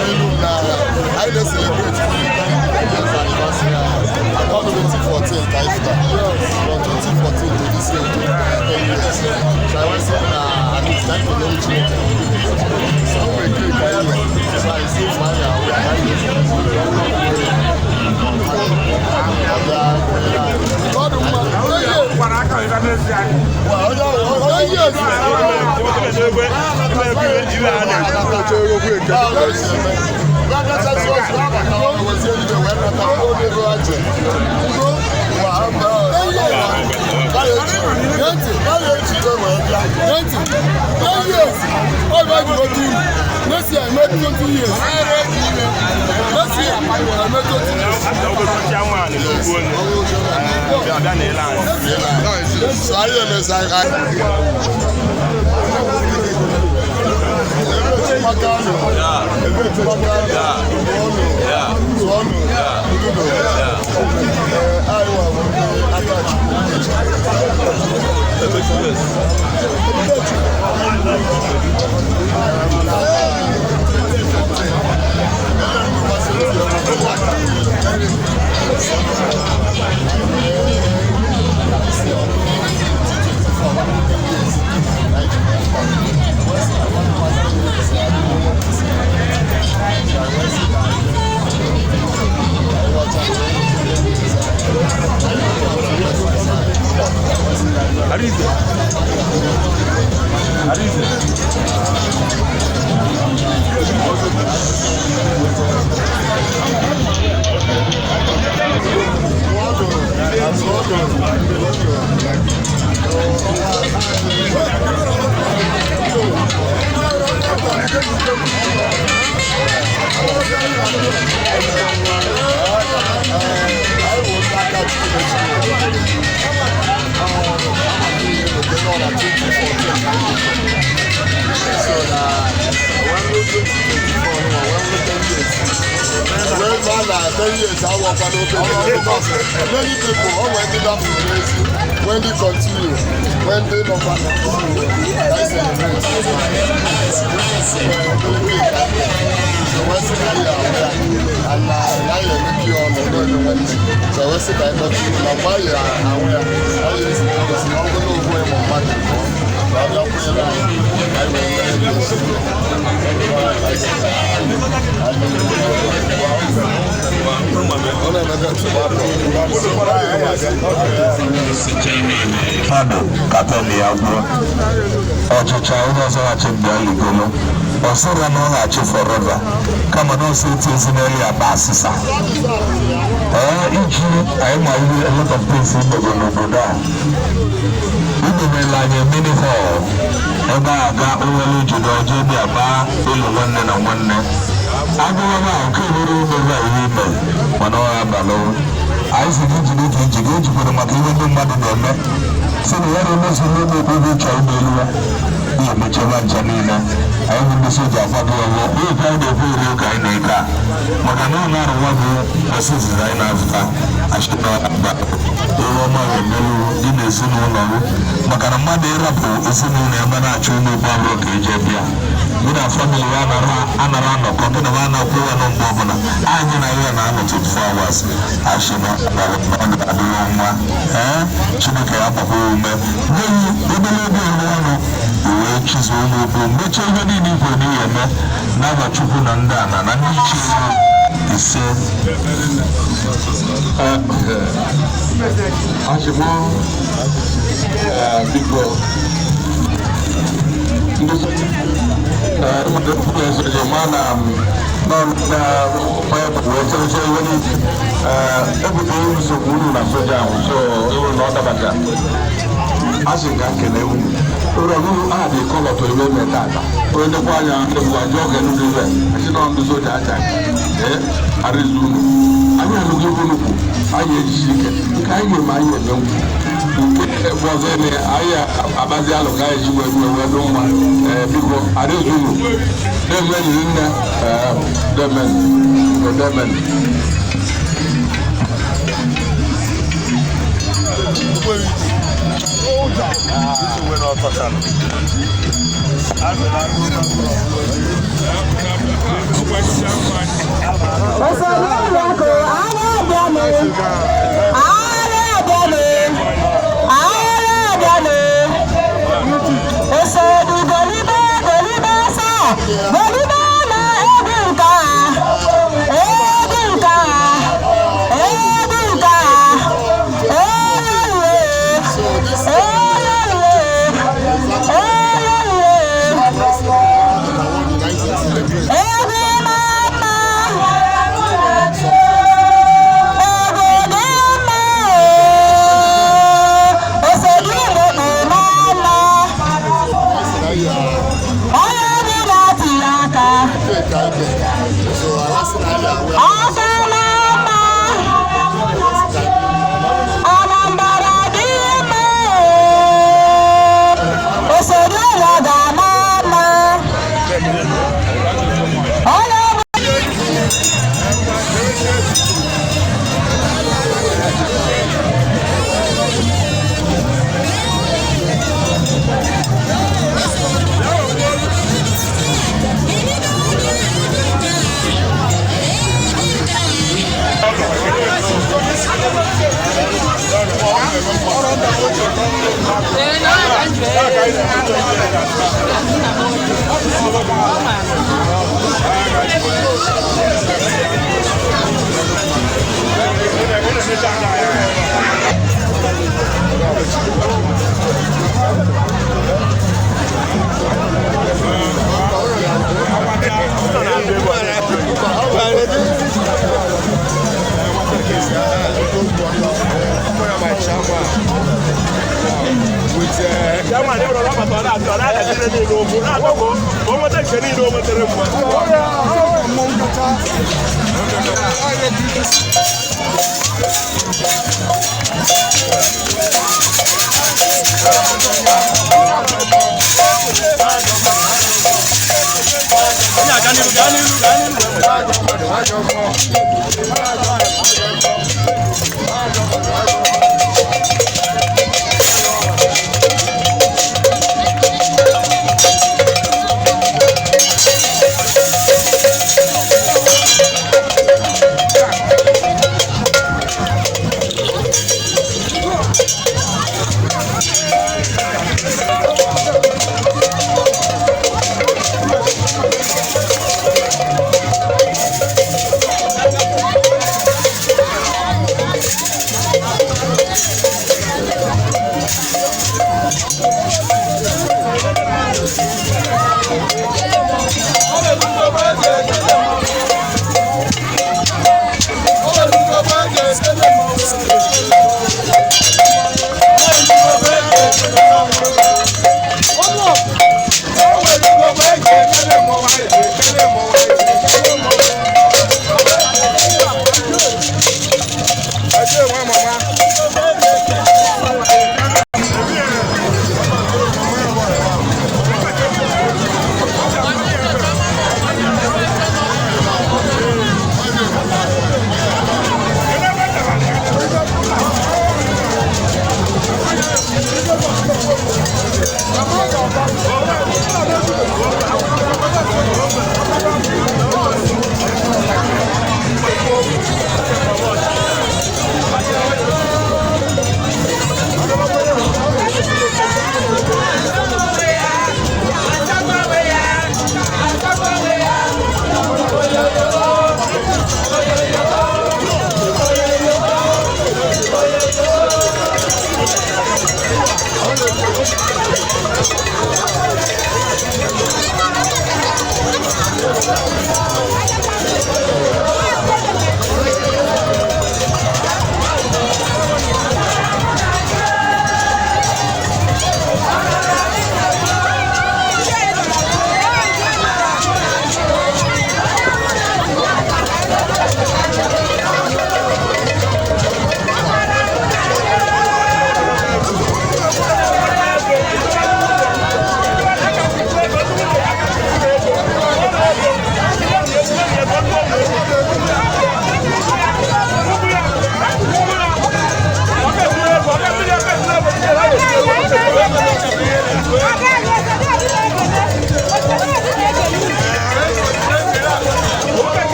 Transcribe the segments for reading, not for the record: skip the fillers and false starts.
Anyị na-celebrate 10 years anniversary anyị. About 2014 ka anyị pụtara. From 2014 to this year, 10 years. So I want to say na at least na kelere Chineke. So o nwere cake anyị nwe. So anyị si mgbe anyị ahụ anyị ọbịa. Ọ dị mma. 10 years. 10 years. 10 years. Ọ bụ eji gote uru. Next year, eme 20 years. Next year, eme 20 years. So anyị emezi anyị Arize. Arize. So na when we 2024 no, when we 10 years, when man na 10 years awọkwa n'obere, because many people o nwere ndị dapụrụ n'ezi, when they continue, when they nọkwa na so I celebrate so wee sị ka anyị ahụ ya and na ya emepe ya ọnụ n'oge nwanne. So wee sị ka anyị kpọtụrụ na mgbe anyị ahụ ya, anyị ezite ozi na ọgụgụ ogbu ịmụ mmadụ ka ọ bịa kwụnyere anyị, anyị wee mee ya ozugbo. Ọ na-emega Mmadụ katọn ya gwụọ ọchịcha, onye ọzọ ghachi mgbe ligolo, ọ sịrị na ọ ghachi forever, kama na ọsọ eti ezinụlọ ya akpa asịsa. Ee, iji anyị ma ihe, a lot of things imego n'obodo a. Unu anyị mini hall ebe a ga onwere ijide ọjọọ bịa baa ụlọ nwanne na nwanne agụrụ a nke bụrụ imebe a ihe ime, mana ọ abalị anyị si gị jide ka iji gị ejikwere maka ihe ndị mmadụ na-eme si na ya na-emezu n'ime okpukpe chọrọ ime elu ya ihe mechebe ncha niile. Anyị bụ ndị soja akwado ya ụgwọ ihe ka anyị na-ekwu eri ụka anyị na-eke a, maka na ọ na-arụwa bụ ọsọ izizi anyị na-azụta achịna aba ihe ọma ga-emerụ dị n'ezinụlọ m, maka na mmadụ ịrapụ ezinụlọ ebe na-achọ ụmụ ụgbọ abụrụ ka eje bịa gị na family ya anara anọkọ gị na na-akwụ ya nọ mgbe ọbụla anyị na ya na-anọ 24 hours. Achịna ọ ga-adịrị nwa. Ee, Chineke ya gbakwa ume nye gị obere ego elu ọnụ wee chizuo ụmụ okwu mechie ihe niile ikwe n'ihi eme n'aba Chukwu na ndị ana na ndị ichie ise. Achịmụ, biko, ndị soja ma na wee chereche ihe niile ebutere nsogbu unu na soja ahụ, so ịhụ na ọ dabata a sị ka nkele unu ụlọ unu a dị kọlọtọ iwe mee tata. Onye ndekwa anya egwu ajọ oge nnukwu iwe asị na ndị soja aja ee arịzi unu. Anyị anụghị ebe unu kwu, anyị ejisi ike nke anyị ga-eme, anyị eme nkwu. Nke ọzọ eme anyị abazi alụ ka anyị ji wee wee wee dụ mma. Ee, biko, adaeze unu na-eme nne. Ee, demen demen. Osolúwàkọ̀ aláàbọ̀nù aláàbọ̀nù aláàbọ̀nù Osodu golibe golibe sọ golibe na egwu nka egwu nka egwu nka eyeye eyeye eyeye egwu mama. Egwu dị mma osodu mụ mama. Onye ọbụla tiri aka. Aka na mma. Anambra dị mma. Osodu ụlọ ga-ama mma. Onye ọbụla.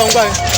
Mba, ngwa anyị.